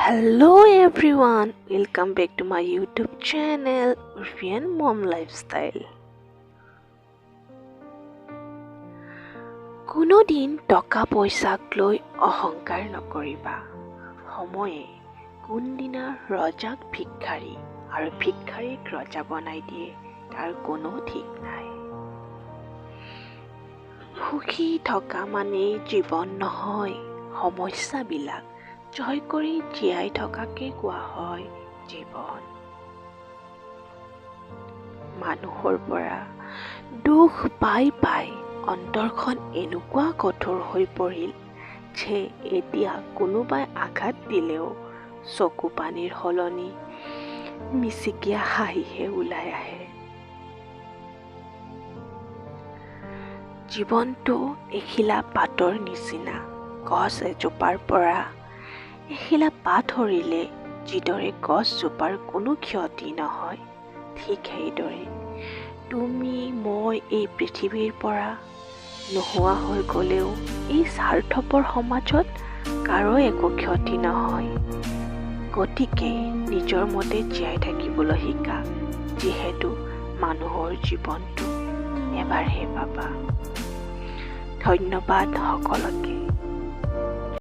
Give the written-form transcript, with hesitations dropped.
Hello everyone, welcome back to my YouTube channel, Urfian Mom Lifestyle. কোনোদিন টকা পইচাক লৈ অহংকাৰ নকৰিবা। সময়ে কোনদিনা ৰজাক ভিক্ষাৰী আৰু ভিক্ষাৰীক ৰজা বনাই দিয়ে, তাৰ কোনো ঠিক নাই। সুখী থকা মানেই জীৱন নহয়, সমস্যাবিলাক জয় কৰি জীয়াই থকাকে কোৱা হয় জীৱন। মানুহৰ পৰা দুখ পাই পাই অন্তৰখন এনেকুৱা কঠোৰ হৈ পৰিল যে এতিয়া কোনোবাই আঘাত দিলেও চকু পানীৰ সলনি মিচিকীয়া হাঁহিহে ওলাই আহে। জীৱনটো এখিলা পাতৰ নিচিনা। গছ এজোপাৰ পৰা এখিলা পাত সৰিলে যিদৰে গছজোপাৰ কোনো ক্ষতি নহয়, ঠিক সেইদৰে তুমি মই এই পৃথিৱীৰ পৰা নোহোৱা হৈ গ'লেও এই স্বাৰ্থপৰ সমাজত কাৰো একো ক্ষতি নহয়। গতিকে নিজৰ মতে জীয়াই থাকিবলৈ শিকা, যিহেতু মানুহৰ জীৱনটো এবাৰহে পাবা। ধন্যবাদ সকলোকে।